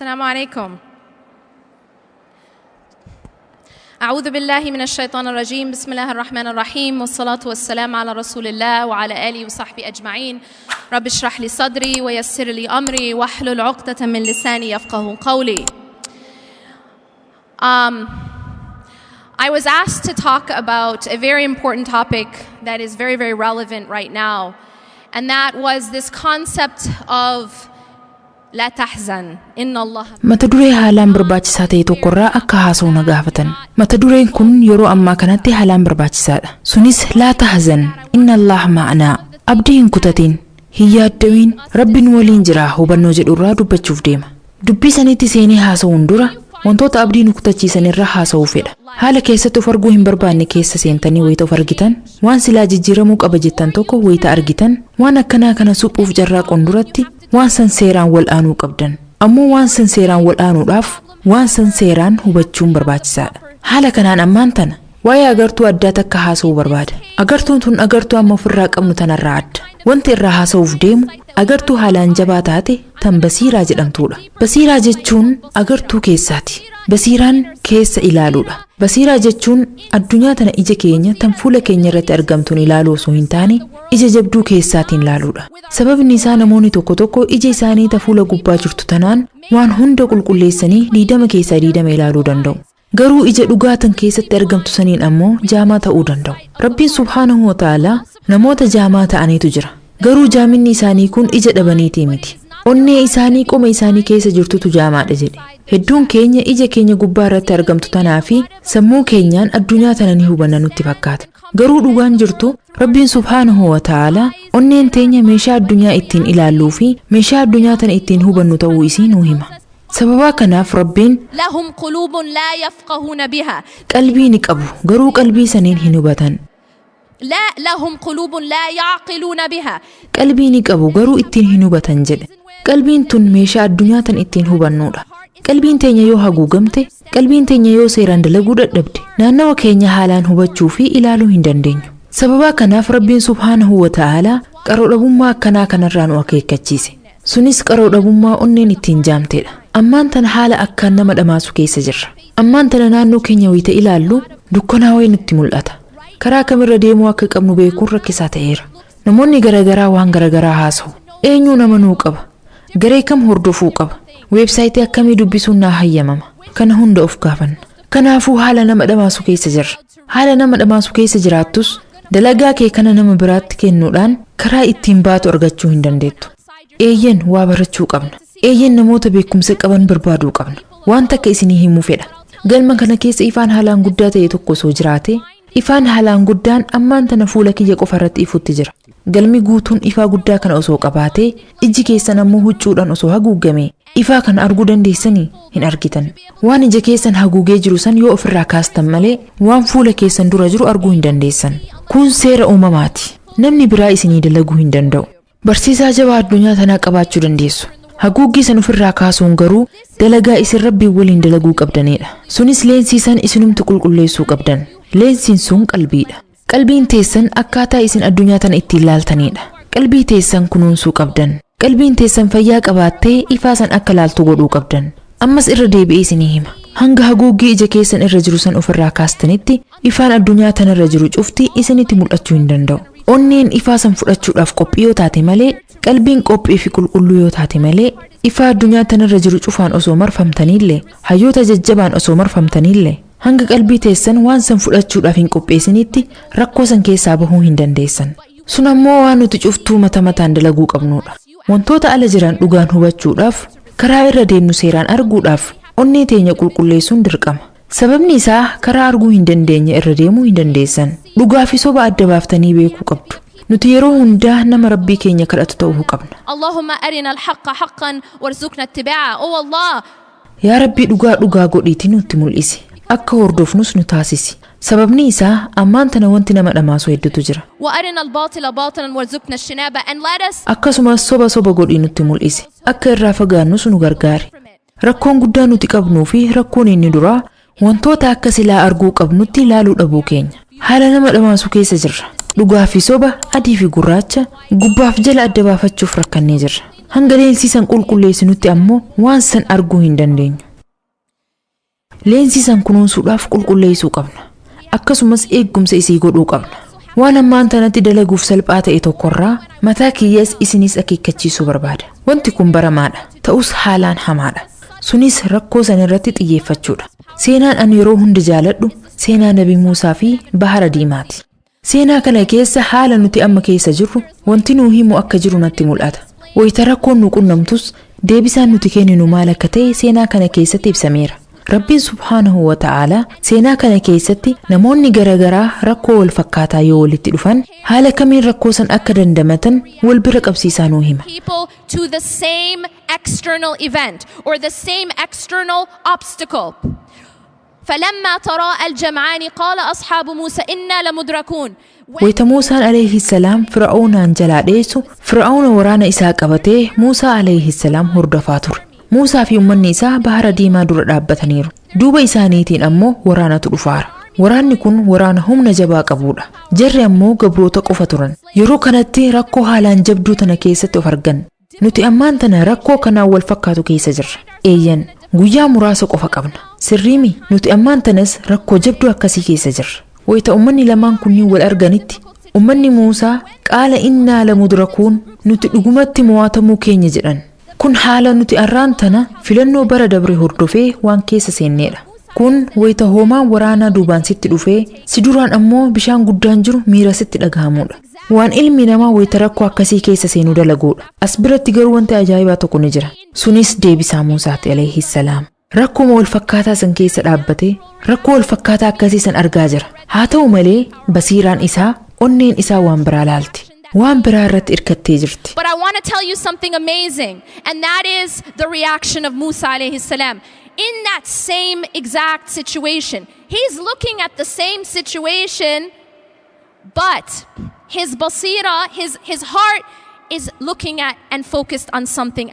السلام عليكم. أعوذ بالله من الشيطان الرجيم. بسم الله الرحمن الرحيم، والصلاة والسلام على رسول الله وعلى آله وصحبه أجمعين. رب اشرح لي صدري ويسر لي أمري واحلل عقدة من لساني يفقه قولي. I was asked to talk about a very important topic that is very, very relevant right now, and that was this concept of لا تحزن إن الله Mata duree haalaan barbaachisaa ta'e tokkorraa akka haasa'u na gaafatan. Mata dureen kun yeroo ammaa kanatti haalaan barbaachisaadha. Sunis لا تحزن إن الله معنا. Abdii hin kutatin, hin yaaddamin, Rabbiin waliin jira hubannoo jedhurraa dubbachuuf deema. Dubbii sanitti seenee haasa'uun dura wantoota abdii nu kutachiisan irraa haasa'uu fedha. Haala keessatti of arguu hin barbaanne keessa seentanii wayita of argitan, waan silaa jijjiiramuu qaba jettan tokko wayita argitan, waan akkanaa kana suphuuf carraaquun duratti waan san seeraan wal aanuu qabdan. Ammoo waan san seeraan wal aanuudhaaf waan san seeraan hubachuun barbaachisaadha. Haala kanaan ammaan tana waa'ee agartuu addaa takka haasa'uu barbaada. Agartuun tun agartuu amma ofirraa qabnu tanarraa adda. Wanti irraa haasa'uuf deemu agartuu haalaan jabaa taate tan basiiraa jedhamtuudha. Basiiraa jechuun agartuu keessaati. Basiiraan keessa ilaaluudha. Basiiraa jechuun addunyaa tana ija keenya tan fuula keenya irratti argamtuun ilaaluu osoo hin taane, ija jabduu keessaatiin ilaaluudha. Sababni isaa namoonni tokko tokko ija isaanii ta fuula gubbaa jirtu tanaan waan hunda qulqulleessanii 20 keessaa 20 ilaaluu danda'u. Garuu ija dhugaatan keessatti argamtu saniin ammoo jaamaa ta'uu danda'u. Rabbiin سبحانه وتعالى namoota jaamaa ta'aniitu jira. Garuu jaaminni isaanii kun ija dhabaniitii miti. Onnee isaanii qoma isaanii keessa jirtutu jaamaadha jedhe. Hedduun keenya ija keenya gubbaa irratti argamtu tanaa fi sammuu keenyaan addunyaa tana ni hubanna nutti fakkaata. Garuu dhugaan jirtu Rabbiin سبحانه وتعالى onneen teenya meeshaa addunyaa ittiin ilaalluu fi meeshaa addunyaa tana ittiin hubannu ta'uu isii nuu hima. Sababaa kanaaf Rabbiin لهم قلوب لا يفقهون بها qalbii ni qabu, garuu qalbii saniin hin hubatan. لا، لهم قلوب لا يعقلون بها. Qalbii ni qabu, garuu ittiin hin hubatan jedhe. Qalbiin tun meeshaa addunyaa tan ittiin hubannuudha. Qalbiin teenya yoo haguugamte, qalbiin teenya yoo seeraan dalaguu dadhabde, naannawa keenya haalaan hubachuu fi ilaaluu hin dandeenyu. Sababaa kanaaf Rabbiin سبحانه وتعالى qaroo dhabummaa akkanaa kanarraa nu akeekkachiise. Sunis qaroo dhabummaa onneen ittiin jaamtedha. Ammaan tana haala akkaan nama dhamaasu keessa jirra. Ammaan tana naannoo keenya wayita ilaallu dukkanaawee nutti mul'ata. Karaa kamirra deemuu akka qabnu beekuun rakkisaa ta'eera. Namoonni garaagaraa waan garaagaraa haasa'u. Eenyuu amanuu qaba? Garee kam hordofuu qaba? Weebsaayitii akkamii dubbisuun naa hayyamama? Kana hunda of gaafanna. Kanaafuu haala nama dhamaasu keessa jirra. Haala nama dhamaasu keessa jiraattus, dalagaa kee kana nama biraatti kennuudhaan karaa ittiin baatu argachuu hin dandeettu. Eeyyen, waa barachuu qabna. Eeyyen, namoota beekumsa qaban barbaaduu qabna. Waan takka isinii himuu fedha. Galma kana keessa ifaan haalaan guddaa ta'e tokko osoo jiraate, ifaan haalaan guddaan ammaan tana fuula kiyya qofa irratti ifutti jira. Galmi guutuun ifaa guddaa kana osoo qabaatee, ijji keessan ammoo huccuudhaan osoo haguugame, ifaa kana arguu dandeessanii? Hin argitan. Waan ija keessan haguugee jiru san yoo ofirraa kaastan malee, waan fuula keessan dura jiru arguu hin dandeessan. Kun seera uumamaati. Namni biraa isinii dalaguu hin danda'u. Barsiisaa jabaa addunyaa tanaa qabaachuu dandeessu. Haguuggii san ofirraa kaasuun garuu dalagaa isin Rabbiin waliin dalaguu qabdanidha. Sunis leensii san isinumti qulqulleessuu qabdan. Leensiin sun qalbiidha. Qalbiin teessan akkaataa isin addunyaa tana ittiin laaltanidha. Qalbii teessan kunuunsuu qabdan. Qalbiin teessan fayyaa qabaattee ifaa san akka laaltu godhuu qabdan. Ammas irra deebi'ee isinii hima. Hanga haguuggii ija keessan irra jiru san ofirraa kaastanitti, ifaan addunyaa tanarra jiru cufti isinitti mul'achuu hin danda'u. Onneen ifaa san fudhachuudhaaf qophii yoo taate malee, qalbiin qophii fi qulqulluu yoo taate malee, ifaa addunyaa tanarra jiru cufaan osoo marfamtaniillee, hayyoota jajjabaan osoo marfamtaniillee, hanga qalbii teessan waan san fudhachuudhaaf hin qopheessinitti rakkoo san keessaa bahuu hin dandeessan. Sun ammoo waan nuti cuftuu mata mataan dalaguu qabnudha. Wantoota ala jiran dhugaan hubachuudhaaf, karaa irra deemnu seeraan arguudhaaf, onnee teenya qulqulleessuun dirqama. Sababni isaa karaa arguu hin dandeenye irra deemuu hin dandeessan. Dhugaa fi soba adda baaftanii beekuu qabdu. Nuti yeroo hundaa nama Rabbii keenya kadhatu ta'uu qabna. اللهم أرنا الحق حقا وارزقنا اتباعه. Oh Allah, Yaa Rabbii, dhugaa dhugaa godhiitii nutti mul'isi. Akka hordofnus nu taasisi. Sababni isaa ammaan tana wanti nama dhamaasu hedduutu jira. وأرنا الباطل باطلا وارزقنا اجتنابه, and let us Akkasumas soba soba godhii nutti mul'isi. Akka irraa fagaannus nu gargaari. Rakkoon guddaa nuti qabnuu fi rakkoon inni duraa wantoota akka silaa arguu qabnutti ilaaluu dhabuu keenya. Haala nama dhamaasu keessa jirra. Dhugaa fi soba, adii fi gurraacha, gubbaaf jala adda baafachuuf rakkannee jirra. Hanga leensii san qulqulleessinutti ammoo waan san arguu hin dandeenyu. Leensii san kunuunsuudhaaf qulqulleessuu qabna. Akkasumas eeggumsa isii godhuu qabna. Waan ammaan tanatti dalaguuf salphaa ta'e tokkorraa mataa kiyyas isinis akeekkachiisuu barbaada. Wanti kun baramaadha. Ta'us haalaan hamaadha. Sunis rakkoo san irratti xiyyeeffachuudha. Seenaan ani yeroo hunda jaaladhu seenaa Nabi Muusaa fi Bahara Diimaati. Seenaa kana keessa haala nuti amma keessa jirru wanti nuu himu akka jiru natti mul'ata. Wayita rakkoon nu qunnamtus deebisaan nuti kenninu maal akka ta'e seenaa kana keessatti ibsameera. Rabbiin subhaanahu wa ta'aalaa seenaa kana keessatti namoonni garaagaraa rakkoo wal fakkaataa yoo walitti dhufan haala kamiin rakkoo san akka dandamatan wal bira qabsiisaa nuu hima. People to the same external event or the same external obstacle. فلما تراءى الجمعان قال أصحاب موسى إنا لمدركون. Wayita Muusaan alayhi salaam Fir'aawnaan jalaa dheessu, Fir'aawna waraana isaa qabatee Muusaa alayhi salaam hordofaa ture. Muusaa fi uummanni isaa Bahara Diimaa dura dhaabbataniiru. Duuba isaaniitiin ammoo waraanatu dhufaara. Waraanni kun waraana humna jabaa qabudha. Jarri ammoo gabroota qofa turan. Yeroo kanatti rakkoo haalaan jabduu tana keessatti of argan. Nuti ammaan tana rakkoo kanaan wal fakkaatu keessa jirra. Eeyyan, guyyaa muraasa qofa qabna. Sirriimi, nuti ammaan tanas rakkoo jabduu akkasii keessa jirra. Wayita uummanni lamaan kunniin wal arganitti, uummanni Muusaa qaala innaa lamudrakuun, nuti dhugumatti mo'atamuu keenya jedhan. Kun haala nuti arraan tana filannoo bara dabre hordofee waan keessa seenneedha. Kun wayita hoomaan waraanaa duubaan sitti dhufee si duraan ammoo bishaan guddaan jiru miira sitti dhagahamudha. Waan ilmi namaa wayita rakkoo akkasii keessa seenuu dalaguudha. As biratti garuu wanti ajaa'ibaa tokko ni jira. Sunis deebisaa Muusaati alayhi salaam. Rakkuma wal fakkaataa san keessa dhaabbatee rakkoo wal fakkaataa akkasii san argaa jira. Haa ta'u malee basiiraan isaa, onneen isaa waan biraa laalti. Waan biraa irratti irkattee jirti. But I want to tell you something amazing, and that is the reaction of Musa alayhi salam. In that same exact situation, he's looking at the same situation, but his basira, his heart is looking at and focused on something